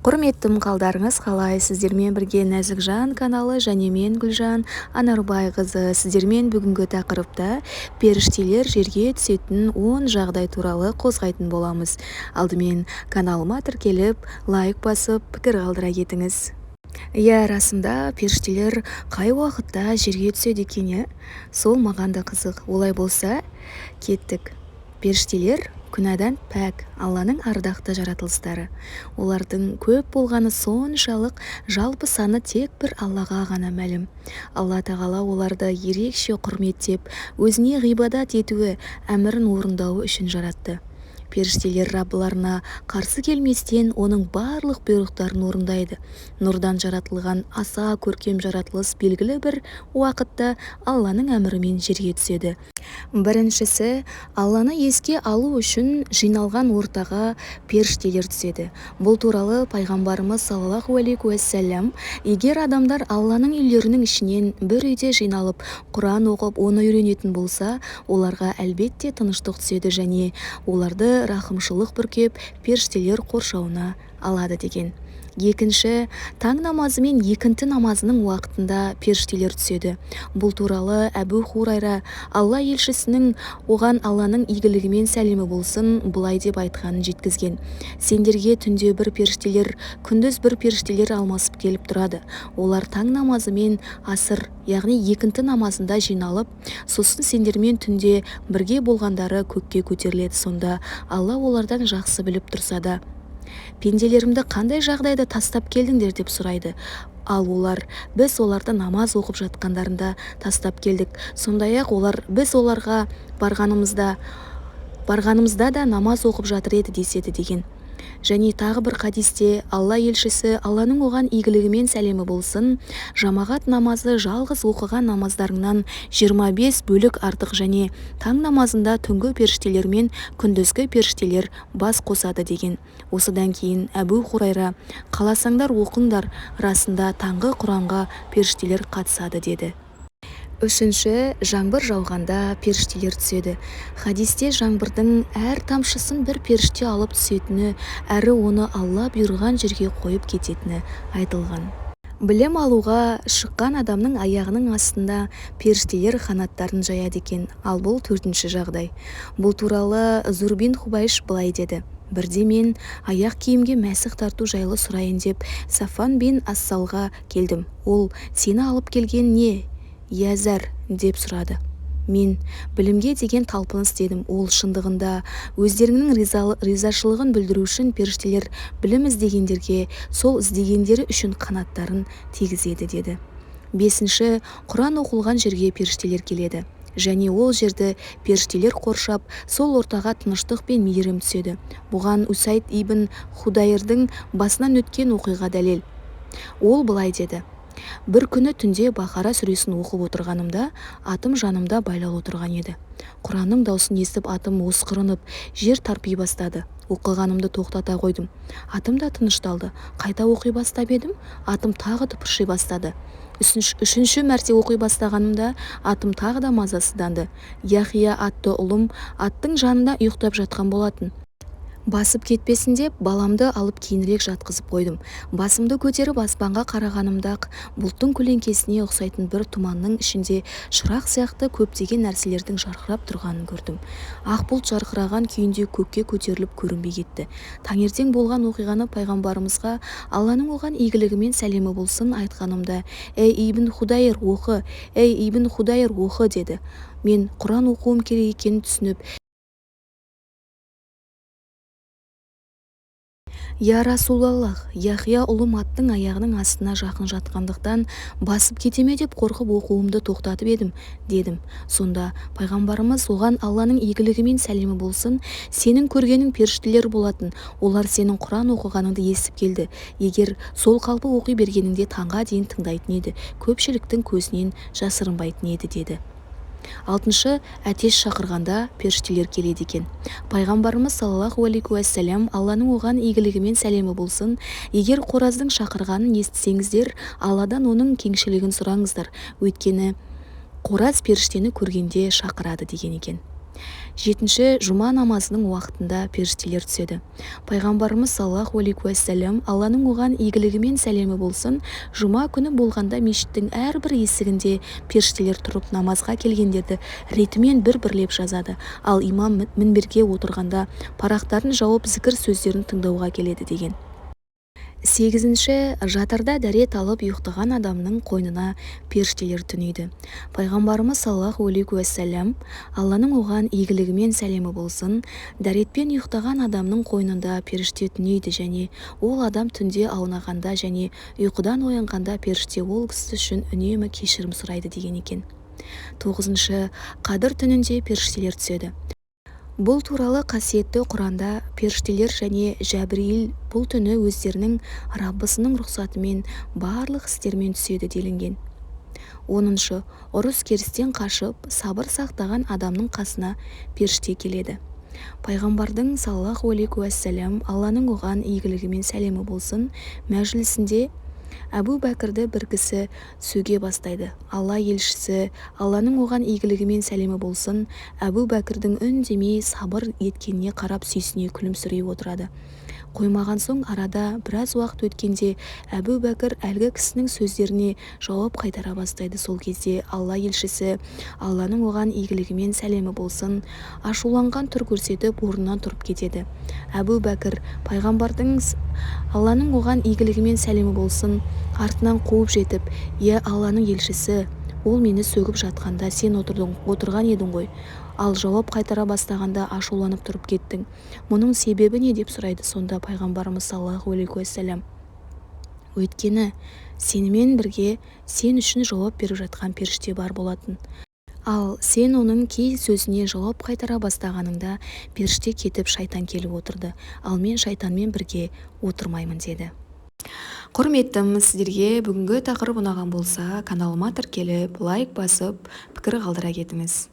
Құрметтім, қалдарыңыз қалай? Сіздермен бірге Нәзік жан каналы және мен, Гүлжан Анарбайқызы. Сіздермен бүгінгі тақырыпта періштелер жерге түсетін 10 жағдай туралы қозғайтын боламыз. Алдымен каналыма тіркеліп, лайк басып, пікір қалдыра кетіңіз. Иә, расында періштелер қай уақытта жерге түседі екен, иә? Сол маған да қызық. Олай болса, кеттік. Періштелер күнәдан пәк, Алланың ардақты жаратылыстары. Олардың көп болғаны соншалық, жалпы саны тек бір Аллаға ғана мәлім. Алла тағала оларды ерекше құрметтеп, өзіне ғибадат етуі, әмірін орындауы үшін жаратты. Періштелер Раббыларына қарсы келместен, оның барлық бұйрықтарын орындайды. Нұрдан жаратылған аса көркем жаратылыс белгілі бір уақытта Алланың әмірімен жерге түседі. Біріншісі, Алланы еске алу үшін жиналған ортаға періштелер түседі. Бұл туралы пайғамбарымыз саллаллаху алейхи уассалам: «Егер адамдар Алланың үйлерінің ішінен бір үйде жиналып, Құран оқып, оны үйренетін болса, оларға әлбетте тыныштық түседі және оларды рахымшылық бүркеп, періштелер қоршауына алады», – деген. Екінші, таң намазы мен екінті намазының уақытында періштелер түседі. Бұл туралы Әбу Хурайра Алла елшісінің, оған Алланың игілігі мен сәлемі болсын, былай деп айтқанын жеткізген: «Сендерге түнде бір періштелер, күндіз бір періштелер алмасып келіп тұрады. Олар таң намазы мен асыр, яғни екінті намазында жиналып, сосын сендермен түнде бірге болғандары көкке көтеріледі. Сонда Алла олардан жақсы біліп тұрса да: "Пенделерімді қандай жағдайда тастап келдіңдер?" деп сұрайды. Ал олар: "Біз оларды намаз оқып жатқандарында тастап келдік. Сондай-ақ олар: "Біз оларға барғанымызда да намаз оқып жатыр еді", – деседі», – деген. Және тағы бір хадисте Алла елшісі, Алланың оған игілігі мен сәлемі болсын: «Жамағат намазы жалғыз оқыған намаздарыңнан 25 бөлік артық және таң намазында түнгі періштелер мен күндізгі періштелер бас қосады», – деген. Осыдан кейін Әбу Хурайра: «Қаласаңдар, оқыңдар, расында таңғы Құранға періштелер қатысады», – деді. Үшінші, жаңбыр жауғанда періштелер түседі. Хадисте жаңбырдың әр тамшысын бір періште алып түсетіні әрі оны Алла бұйырған жерге қойып кететіні айтылған. Білім алуға шыққан адамның аяғының астында періштелер қанаттарын жаяды екен. Ал бұл төртінші жағдай. Бұл туралы Зурбин Хубайш былай деді: «Бірде мен аяқ киімге мәсіх тарту жайлы сұрайын деп Сафан бин Ассалға келдім. Ол: "Сені алып келген не, я Зәр?" – деп сұрады. Мен: "Білімге деген талпыныс", – дедім. Ол: "Шындығында, өздерінің ризашылығын білдіру үшін періштелер білім іздегендерге сол іздегендері үшін қанаттарын тигізеді», – деді. Бесінші, Құран оқылған жерге періштелер келеді. Және ол жерді періштелер қоршап, сол ортаға тыныштық пен мейірім түседі. Бұған Усайд ибн Худайрдың басынан өткен оқиға дәлел. Ол былай деді: «Бір күні түнде Бақара сүресін оқып отырғанымда, атым жанымда байлаулы тұрған еді. Құранның даусын естіп, атым осқырынып, жер тарпи бастады. Оқығанымды тоқтата қойдым. Атым да тынышталды. Қайта оқи бастап едім, атым тағы тыпырши бастады. Үшінші мәрте оқи бастағанымда, атым тағы да мазасызданды. Яхия атты ұлым аттың жанында ұйықтап жатқан болатын. Басып кетпесін деп, баламды алып кейінірек жатқызып қойдым. Басымды көтеріп аспанға қарағанымда, ақ бұлттың көлеңкесіне ұқсайтын бір тұманның ішінде шырақ сияқты көптеген нәрселердің жарқырап тұрғанын көрдім. Ақ бұлт жарқыраған күйінде көкке көтеріліп, көрінбей кетті. Таңертең болған оқиғаны пайғамбарымызға, Алланың оған игілігі мен сәлемі болсын, айтқанымда: "Ей, Ибн Худайр, оқы! Ей, Ибн Худайр, оқы!" – деді. Мен Құран оқуым керек екенін түсініп: "Я Расулаллах, Яхия ұлым аттың аяғының астына жақын жатқандықтан, басып кете ме деп қорқып, оқуымды тоқтатып едім", – дедім. Сонда пайғамбарымыз, оған Алланың игілігі мен сәлемі болсын: "Сенің көргенің періштелер болатын. Олар сенің Құран оқығаныңды естіп келді. Егер сол қалпы оқи бергеніңде, таңға дейін тыңдайтын еді, көпшіліктің көзінен жасырынбайтын еді", – деді. Алтыншы, әтеш шақырғанда періштелер келеді екен. Пайғамбарымыз саллаллаху алейхи уассалам, Алланың оған игілігі мен сәлемі болсын: «Егер қораздың шақырғанын естісеңіздер, Алладан оның кеңшілігін сұраңыздар, өйткені қораз періштені көргенде шақырады», – деген екен. Жетінші, жұма намазының уақытында періштелер түседі. Пайғамбарымыз саллаллаху алейхи уәссәлам, Алланың оған игілігі мен сәлемі болсын, жұма күні болғанда мешіттің әрбір есігінде періштелер тұрып, намазға келгендерді ретімен бір-бірлеп жазады, ал имам мінберге отырғанда парақтарын жауып, зікір сөздерін тыңдауға келеді деген. Сегізінші, жатарда дәрет алып ұйықтаған адамның қойнына періштелер түнейді. Пайғамбарымыз саллаллаху алейхи уәссәлам, Алланың оған игілігі мен сәлемі болсын, дәретпен ұйықтаған адамның қойнында періште түнейді және ол адам түнде аунағанда және ұйқыдан оянғанда періште ол кісі үшін үнемі кешірім сұрайды деген екен. Тоғызыншы, Қадір түнінде періштелер түседі. Бұл туралы қасиетті Құранда періштелер және Жәбірейіл бұл түні өздерінің Раббысының рұқсатымен барлық істермен түседі делінген. Оныншы, ұрыс-керістен қашып, сабыр сақтаған адамның қасына періште келеді. Пайғамбардың саллаллаху алейхи уәссәлам, Алланың оған игілігі мен сәлемі болсын, мәжілісінде Әбу Бәкірді бір кісі сөге бастайды. Алла елшісі, Алланың оған игілігі мен сәлемі болсын, Әбу Бәкірдің үндемей сабыр еткеніне қарап сүйсіне күлімсірей отырады. Қоймаған соң арада біраз уақыт өткенде Әбу Бәкір әлгі кісінің сөздеріне жауап қайтара бастайды. Сол кезде Алла елшісі, Алланың оған игілігі мен сәлемі болсын, ашуланған түр көрсетіп, орнынан тұрып кетеді. Әбу Бәкір пайғамбардың, Алланың оған игілігі мен сәлемі болсын, артынан қуып жетіп, «Е, Алланың елшісі, ол мені сөгіп жатқанда сен отырған едің ғой, ал жауап қайтара бастағанда ашуланып тұрып кеттің. Мұның себебі не?» деп сұрайды. Сонда пайғамбарымыз саллаллаху алейхи уәссәлам, «Өйткені сенімен бірге сен үшін жауап беріп жатқан періште бар болатын. Ал сен оның кей сөзіне жауап қайтара бастағаныңда періште кетіп, шайтан келіп отырды. Ал мен шайтанмен бірге отырмаймын», деді. Құрметтім, сіздерге бүгінгі тақырып ұнаған болса, каналыма тіркеліп, лайк басып, пікір қалдыра кетіңіз.